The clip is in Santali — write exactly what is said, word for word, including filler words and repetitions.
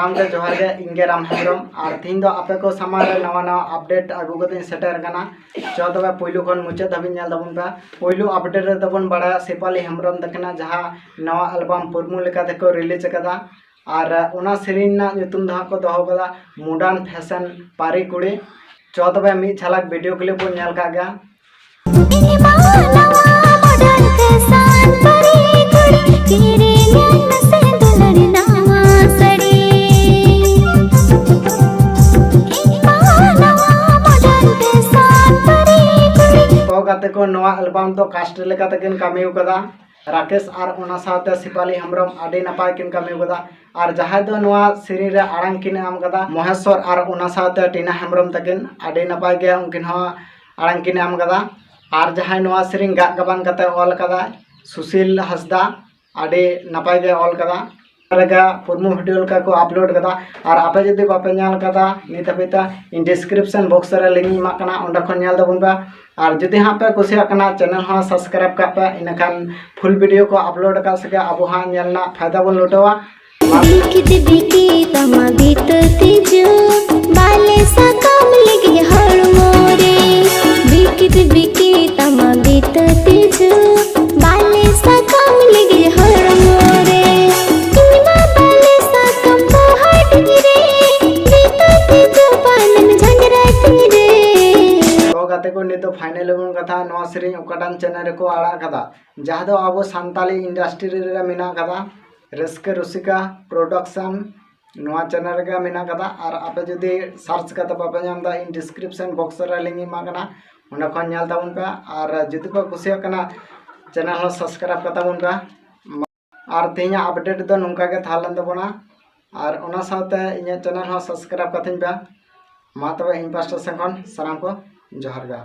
ᱜᱚᱢᱠᱮ ᱡᱚᱦᱟᱨ ᱜᱮ, ᱤᱧ ᱜᱮ ᱨᱟᱢ ᱦᱮᱢᱵᱨᱚᱢ᱾ ᱟᱨ ᱛᱤᱦᱤᱧ ᱫᱚ ᱟᱯᱮ ᱠᱚ ᱥᱟᱢᱟᱝ ᱨᱮ ᱱᱟᱣᱟ ᱱᱟᱣᱟ ᱟᱯᱰᱮᱴ ᱟᱹᱜᱩ ᱠᱟᱛᱮᱧ ᱥᱮᱴᱮᱨ ᱟᱠᱟᱱᱟ᱾ ᱪᱚ ᱛᱚᱵᱮ ᱯᱩᱭᱞᱩ ᱠᱷᱚᱱ ᱢᱩᱪᱟᱹᱫ ᱫᱷᱟᱹᱵᱤᱡ ᱧᱮᱞ ᱛᱟᱵᱚᱱ ᱯᱮ᱾ ᱯᱩᱭᱞᱩ ᱟᱯᱰᱮᱴ ᱨᱮᱫᱚ ᱵᱚᱱ ᱵᱟᱲᱟᱭᱟ ᱥᱮᱯᱷᱟᱞᱤ ᱦᱮᱢᱵᱨᱚᱢ ᱛᱟᱹᱠᱤᱱᱟᱜ ᱡᱟᱦᱟᱸ ᱱᱟᱣᱟ ᱟᱞᱵᱟᱢ ᱯᱩᱨᱢᱩ ᱞᱮᱠᱟ ᱛᱮᱠᱚ ᱨᱤᱞᱤᱡᱽ ᱟᱠᱟᱫᱟ᱾ ᱟᱨ ᱚᱱᱟ ᱥᱮᱨᱮᱧ ᱨᱮᱱᱟᱜ ᱧᱩᱛᱩᱢ ᱫᱚ ᱦᱟᱸᱜ ᱠᱚ ᱫᱚᱦᱚ ᱠᱟᱫᱟ ᱢᱚᱰᱟᱨᱱ ᱯᱷᱮᱥᱚᱱ ᱯᱟᱹᱨᱤ ᱠᱩᱲᱤ᱾ ᱪᱚ ᱛᱚᱵᱮ ᱢᱤᱫ ᱡᱷᱟᱞᱟᱠ ᱵᱷᱤᱰᱤᱭᱳ ᱠᱞᱤᱯ ᱵᱚᱱ ᱧᱮᱞ ᱠᱟᱜ ᱜᱮ᱾ ᱤᱧ ᱢᱟ ᱱᱟᱣᱟ ᱢᱚᱰᱟᱨᱱ ᱯᱷᱮᱥᱚᱱ ᱯᱟᱹᱨᱤ ᱠᱩᱲᱤ, ᱠᱤᱨᱤᱧᱟᱹᱧ ᱢᱮᱥᱮ ᱫᱩᱞᱟᱹᱲ ᱱᱟᱣᱟ ᱥᱟᱹᱲᱤ᱾ ᱤᱧ ᱢᱟ ᱱᱟᱣᱟ ᱢᱚᱰᱟᱨᱱ ᱯᱷᱮᱥᱚᱱ ᱯᱟᱹᱨᱤ ᱠᱩᱲᱤ᱾ ᱛᱚ ᱜᱟᱛᱮ ᱠᱚ, ᱱᱚᱣᱟ ᱟᱞᱵᱟᱢ ᱫᱚ ᱠᱟᱥᱴ ᱞᱮᱠᱟ ᱛᱮᱠᱤᱱ ᱠᱟᱹᱢᱤ ᱟᱠᱟᱫᱟ᱾ ᱨᱟᱠᱮᱥ ᱟᱨ ᱚᱱᱟ ᱥᱟᱶᱛᱮ ᱥᱮᱯᱷᱟᱞᱤ ᱦᱮᱢᱵᱨᱚᱢ ᱟᱹᱰᱤ ᱱᱟᱯᱟᱭ ᱠᱤᱱ ᱠᱟᱹᱢᱤ ᱟᱠᱟᱫᱟ᱾ ᱟᱨ ᱡᱟᱦᱟᱸᱭ ᱫᱚ ᱱᱚᱣᱟ ᱥᱮᱨᱮᱧ ᱨᱮ ᱟᱲᱟᱝ ᱠᱤᱱ ᱮᱢ ᱟᱠᱟᱫᱟ, ᱢᱚᱦᱮᱥᱣᱚᱨ ᱟᱨ ᱚᱱᱟ ᱥᱟᱶᱛᱮ ᱴᱤᱱᱟ ᱦᱮᱢᱵᱨᱚᱢ ᱛᱟᱹᱠᱤᱱ, ᱟᱹᱰᱤ ᱱᱟᱯᱟᱭ ᱜᱮ ᱩᱱᱠᱤᱱ ᱦᱚᱸ ᱟᱲᱟᱝ ᱠᱤᱱ ᱮᱢ ᱟᱠᱟᱫᱟ᱾ ᱟᱨ ᱡᱟᱦᱟᱸᱭ ᱱᱚᱣᱟ ᱥᱮᱨᱮᱧ ᱜᱟᱜ ᱜᱟᱵᱟᱱ ᱠᱟᱛᱮ ᱚᱞ ᱟᱠᱟᱫᱟᱭ, ᱥᱩᱥᱤᱞ ᱦᱟᱸᱥᱫᱟ, ᱟᱹᱰᱤ ᱱᱟᱯᱟᱭ ᱜᱮ ᱚᱞ ᱟᱠᱟᱫᱟ᱾ ᱨᱮᱜᱟ ᱯᱩᱨᱢᱩ ᱵᱷᱤᱰᱤᱭᱳ ᱞᱮᱠᱟ ᱠᱚ ᱟᱯᱞᱳᱰ ᱟᱠᱟᱫᱟ᱾ ᱟᱨ ᱟᱯᱮ ᱡᱩᱫᱤ ᱵᱟᱯᱮ ᱧᱮᱞ ᱟᱠᱟᱫᱟ ᱱᱤᱛ ᱦᱟᱹᱵᱤᱡ ᱛᱮ, ᱤᱧ ᱰᱤᱥᱠᱨᱤᱯᱥᱚᱱ ᱵᱚᱠᱥ ᱨᱮ ᱞᱤᱝᱠ ᱤᱧ ᱮᱢᱟᱜ ᱠᱟᱱᱟ, ᱚᱸᱰᱮ ᱠᱷᱚᱱ ᱧᱮᱞ ᱛᱟᱵᱚᱱ ᱯᱮ᱾ ᱟᱨ ᱡᱩᱫᱤ ᱦᱟᱸᱜ ᱯᱮ ᱠᱩᱥᱤᱭᱟᱜ ᱠᱟᱱᱟ, ᱪᱮᱱᱮᱞ ᱦᱚᱸ ᱥᱟᱵᱥᱠᱨᱟᱭᱤᱵ ᱠᱟᱜ ᱯᱮ, ᱤᱱᱟᱹᱠᱷᱟᱱ ᱯᱷᱩᱞ ᱵᱷᱤᱰᱤᱭᱳ ᱠᱚ ᱟᱯᱞᱳᱰ ᱟᱠᱟᱫ ᱥᱮᱜᱮ ᱟᱵᱚ ᱦᱟᱸᱜ ᱧᱮᱞ ᱨᱮᱱᱟᱜ ᱯᱷᱟᱭᱫᱟ ᱵᱚᱱ ᱞᱩᱴᱟᱹᱣᱟ᱾ ᱵᱤᱠᱤᱛ ᱵᱤᱠᱤ ᱛᱟᱢᱟ ᱵᱤᱛᱟᱹ ᱛᱤᱡᱩ, ᱵᱟᱞᱮ ᱥᱟᱠᱟᱢ ᱞᱟᱹᱜᱤᱫ ᱦᱚᱲᱢᱚ ᱨᱮ᱾ ᱵᱤᱠᱤᱛ ᱵᱤᱠᱤ ᱛᱟᱢᱟ ᱵᱤᱛᱟᱹ ᱛᱤᱡᱩ, ᱵᱟᱞᱮ ᱥᱟᱠᱟᱢ ᱞᱟᱹᱜᱤᱫ ᱦᱚᱲᱢᱚ ᱨᱮ᱾ ᱤᱧ ᱢᱟ ᱵᱟᱞᱮ ᱥᱟᱠᱟᱢ ᱵᱚᱦᱚᱜ ᱨᱮ, ᱵᱤᱛᱟᱹ ᱛᱤᱡᱩ ᱯᱟᱱᱮᱢ ᱡᱷᱟᱧᱨᱟ ᱛᱤᱨᱮ᱾ ᱛᱚ ᱜᱟᱛᱮ ᱠᱚ, ᱱᱤᱛ ᱫᱚ ᱯᱷᱟᱭᱱᱟᱞ ᱵᱚᱱ ᱠᱟᱛᱷᱟ, ᱱᱚᱣᱟ ᱥᱮᱨᱮᱧ ᱚᱠᱟᱴᱟᱜ ᱪᱮᱱᱮᱞ ᱨᱮᱠᱚ ᱟᱲᱟᱜ ᱠᱟᱫᱟ, ᱡᱟᱦᱟᱸ ᱫᱚ ᱟᱵᱚ ᱥᱟᱱᱛᱟᱞᱤ ᱤᱱᱰᱟᱥᱴᱨᱤ ᱨᱮ ᱢᱮᱱᱟᱜ ᱠᱟᱫᱟ, ᱨᱟᱹᱥᱠᱟᱹ ᱨᱩᱥᱤᱠᱟ ᱯᱨᱚᱰᱟᱠᱥᱚᱱ, ᱱᱚᱣᱟ ᱪᱮᱱᱮᱞ ᱨᱮᱜᱮ ᱢᱮᱱᱟᱜ ᱠᱟᱫᱟ᱾ ᱟᱨ ᱟᱯᱮ ᱡᱩᱫᱤ ᱥᱟᱨᱪ ᱠᱟᱛᱮ ᱵᱟᱯᱮ ᱧᱟᱢ ᱮᱫᱟ, ᱤᱧ ᱰᱤᱥᱠᱨᱤᱯᱥᱚᱱ ᱵᱚᱠᱥ ᱨᱮ ᱞᱤᱝᱠ ᱤᱧ ᱮᱢᱟᱜ ᱠᱟᱱᱟ, ᱚᱸᱰᱮ ᱠᱷᱚᱱ ᱧᱮᱞ ᱛᱟᱵᱚᱱ ᱯᱮ᱾ ᱟᱨ ᱡᱩᱫᱤ ᱯᱮ ᱠᱩᱥᱤᱭᱟᱜ ᱠᱟᱱᱟ, ᱪᱮᱱᱮᱞ ᱦᱚᱸ ᱥᱟᱵᱥᱠᱨᱟᱭᱤᱵ ᱠᱟᱛᱟ ᱵᱚᱱ ᱯᱮ᱾ ᱟᱨ ᱛᱮᱦᱮᱧᱟᱜ ᱟᱯᱰᱮᱴ ᱫᱚ ᱱᱚᱝᱠᱟ ᱜᱮ ᱛᱟᱦᱮᱸ ᱞᱮᱱ ᱛᱟᱵᱚᱱᱟ᱾ ᱟᱨ ᱚᱱᱟ ᱥᱟᱶᱛᱮ ᱤᱧᱟᱹᱜ ᱪᱮᱱᱮᱞ ᱦᱚᱸ ᱥᱟᱵᱥᱠᱨᱟᱭᱤᱵ ᱠᱟᱛᱤᱧ ᱯᱮ᱾ ᱢᱟ ᱛᱚᱵᱮ, ᱤᱧ ᱯᱟᱥᱴᱟ ᱥᱮᱱ ᱠᱷᱚᱱ ᱥᱟᱱᱟᱢ ᱠᱚ ᱡᱚᱦᱟᱨ ᱜᱮ᱾